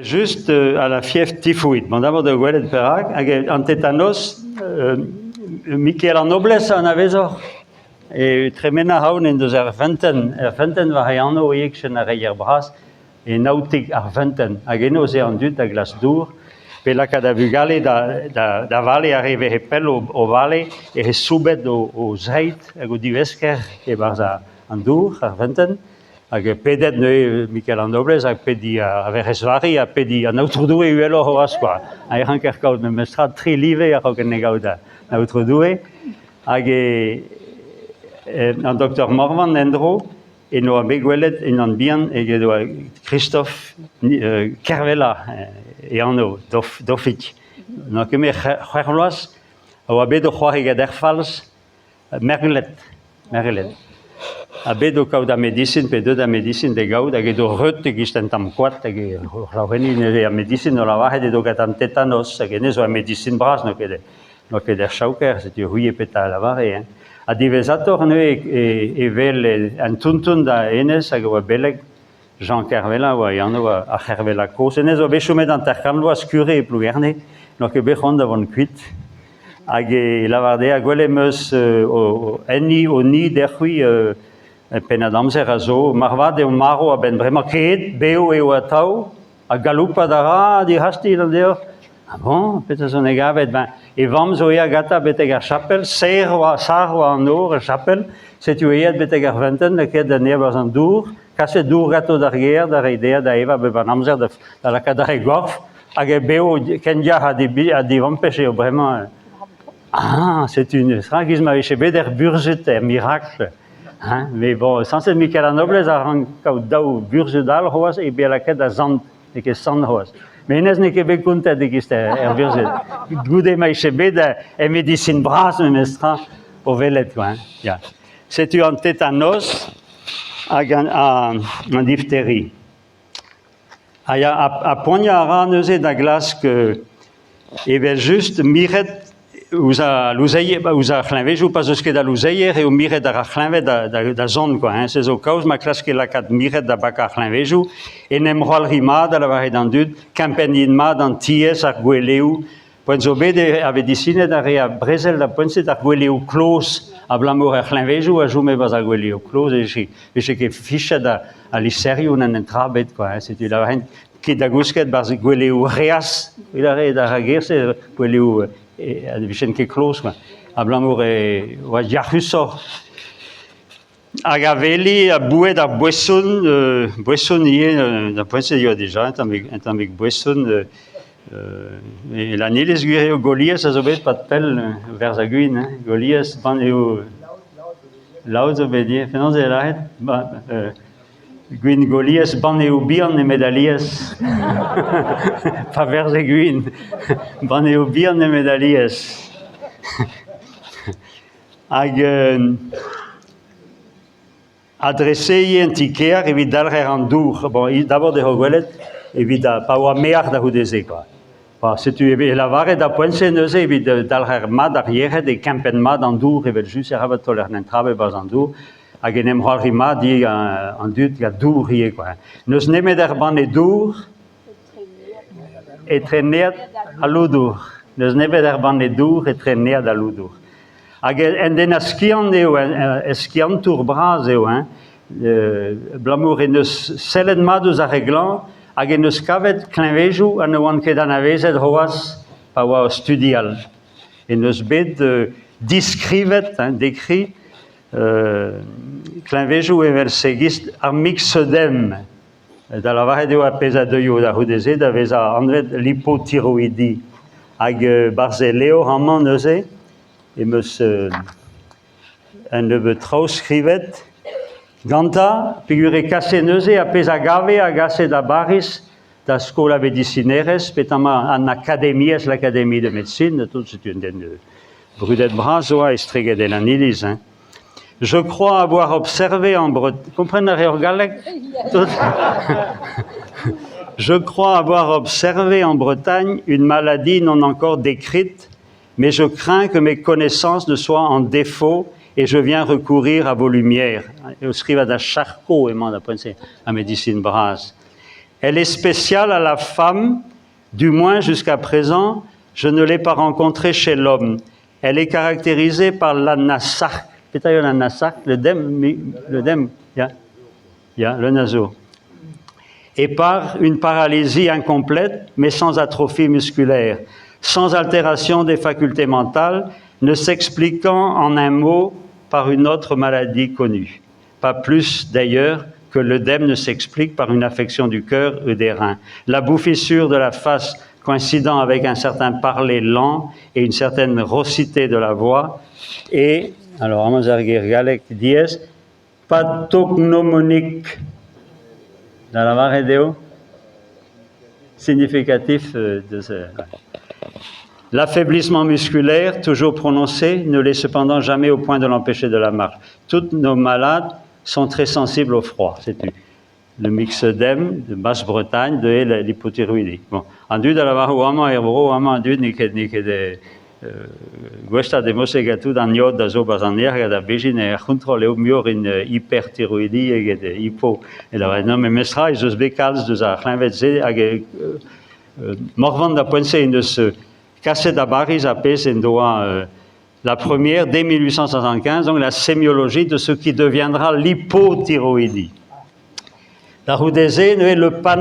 Just à la fièvre typhoïde. Bon, d'abord da welet perak, hag an tetanos, Mikel an Noblez a anavezoc'h? E tremenañ a raon en deus ar feunteun, ar feunteun war e anv e-kichen ar reier bras, e naotek ar feunteun. Hag eno ez eo an dud da glask dour, pe lakaat da vugale da, da, da vale ar re vehe pell o, o vale, e vez soubet o, o zreid hag o divesker e-barzh an dour, ar feunteun. Hag pedet neuze Mikel an Noblez hag pediñ ar Werc'hez Vari ha pediñ an Aotrou Doue uheloc'h c'hoazh kwa. Ha e ranker kaout memestra tri live a-raok en e gaout an Aotrou Doue. Hag e, an doktor Morvan en-dro en doa bet gwelet unan bihan eget oa Christophe Kervella e anv, Dofig. N'oa ket met c'hwec'h vloaz a oa bet o c'hoari gant Er Falz Merglet, merglet. Ha bet o kaout ar medisin pe deuet ar medisin d'e gaout hag edo reut e-giz un tamm koad hag e c'hlaouenniñ neuze ar medisin o lavaret edo gant an tetanos hag hennezh oa medisin bras n'eo ket n'oa ket er chaoker, setu c'hwi petra a lavare. Hein. Ha diwezhatoc'h neuze e, e wel an tonton da hennezh hag a oa beleg, Jean Kervella oa e anv ar C'hervella kozh. Hennezh oa bet chomet 50 vloaz kure e Plougerne, n'oa ket bet c'hoant da vont kuit. Hag e lavar dezhañ, gwelet em eus enni o ni dec'h-c'hwi un pennad amzer a zo, marvat eo marv a-benn bremañ, ket, bev eo atav, ha galoupat a ra dic'hasti d'an deoc'h. Ah bon, petra zo ne gavet? Ben, e vamm zo aet gantañ betek ar chapel, serr oa, sarr oa an nor er chapel, setu aet betek ar feunteun, lakaet anezhañ barzh an dour, kaset dour ganto d'ar gêr da reiñ dezhañ da evañ bep an amzer da, da lakaat ar e gorf, hag e bev ken yac'h ha divampech eo bremañ. Ah, setu un tra giz ma vije bet er burzhud, er mirakl. Hein, mais bon, sañset Mikel an Noblez a rank kaout daou burzhud all c'hoazh e bet lakaet da sant, n'eo ket sant c'hoazh. Mais hennezh n'eo ket bet kontet e-giz er burzhud. Goude ma vije bet er medisin bras memestra o welet, quoi. Hein. Ya. Setu an tetanos hag an, an difteri. Ha ya, ha poaniañ a ra neuze da glask evel-just miret ouzh al louzeier, ouzh ar c'hleñvedoù pa 'z eus ket a louzeier eo miret ar c'hleñved da, da, da zont quoi, hein. Se zo kaoz ma klaske lakaat miret da bakañ ar c'hleñvedoù, en em c'hoari mat a lavare d'an dud, kempenniñ mat an tiez, ar gweleoù, Poent zo bet ar vedisined a rea brezel da poent-se d'ar gweleoù kloz abalamour ar c'hleñvedoù a chome 'barzh ar gweleoù kloz e vije, vije ket fichet al liserioù n'en en tra bet quoi. Hein. Setu lavaret ket da gousket 'barzh gweleoù reas, evit ar re d'ar gêr-se gweleoù e, ne vijent ket kloz quoi. Abalamour e oa yac'husoc'h. Hag aveliñ ha boued ar boeson, boeson ivez, da poent-se e oa dija un tammig, un tammig boeson. e Lanniliz gwir eo Goliez a zo bet 'pad pell, verz ha gwin, hein. Goliez, pan eo laout zo bet ivez, penaos eo lâret? Ba gwin Goliez, banneoù bihan nemet alies. Pa verze gwin, banneoù bihan nemet alies. Hag adreseiñ en ti-kêr evit dalc'her an dour. Bon, d'abord eo gwelet evit pa oa mear da c'houde-se quoi. Ba, setu e lavaret da poent-se neuze evit dalc'her mat ar yec'hed e kempenn mat an dour evel-just e rabat taoler an entrabe barzh an dour hag en em c'hoari mat ivez an dud gant dour ivez quoi. N'eus nemet er banne dour etre neat ha loudour. N'eus nemet er banne dour etre neat ha loudour. Hag en den a skiant eo, e skiantour bras eo, hein, abalamour en deus sellet mat ouzh ar re glañv hag en deus kavet kleñvedoù ha ne oant ket anavezet c'hoazh pa oa o studial. En deus bet diskrivet, hein, décrit, kleñvedoù evel-se, giz ar mixoedem, Da lavaret eo ar pezh a deuio da c'houde-se da vezañ anvet lipotiroidi. Hag barzh e levr amañ neuze em eus un nebeud traoù skrivet gantañ peogwir e kase neuze ar pezh a gave a gase da Bariz da skol a vedisinerezh petamant an akademiezh l'Académie de médecine tout setu un den brudet bras oa estreget en an iliz hein. Je crois avoir observé en Bretagne. Kompren a reoc'h galleg Je crois avoir observé en Bretagne une maladie non encore décrite, mais je crains que mes connaissances ne soient en défaut et je viens recourir à vos lumières. Eo skrivañ da Charcot emañ da poent-se, ar medisin bras. Elle est spéciale à la femme, du moins jusqu'à présent, je ne l'ai pas rencontrée chez l'homme. Elle est caractérisée par l'anasarque. Petra eo l'anasarque? L'œdème, l'œdème, ya, ya, le nazo. Et par une paralysie incomplète, mais sans atrophie musculaire, sans altération des facultés mentales, ne s'expliquant en un mot par une autre maladie connue. Pas plus d'ailleurs que l'œdème ne s'explique par une affection du cœur ou des reins. La bouffissure de la face coïncidant avec un certain parler lent et une certaine raucité de la voix et, alors, amañ ar ger gallek diaes, pathognomonique, da lavaret eo, significatif de ce... L'affaiblissement musculaire, toujours prononcé, ne l'est cependant jamais au point de l'empêcher de la marche. Toutes nos malades sont très sensibles au froid, c'est tout. Le myxœdème de Basse-Bretagne, de l'hypothyroïdie. Bon, an dud a lavaro amañ er vro amañ an dud n'eo ket n'eo ket gouestad e mod-se gant tout an iod a zo 'barzh an aer gant ar bezhin er c'hontrol eo muioc'h int hyperthyroïdie eget hypo. E lavaret non memestra ez eus bet kalz deus ar c'hleñved-se hag Morvan da poent-se en deus kaset da Bariz ar pezh en doa la première dès 1875, donc la sémiologie de ce qui deviendra l'hypothyroïdie. Da c'houde-se neuze le panneau.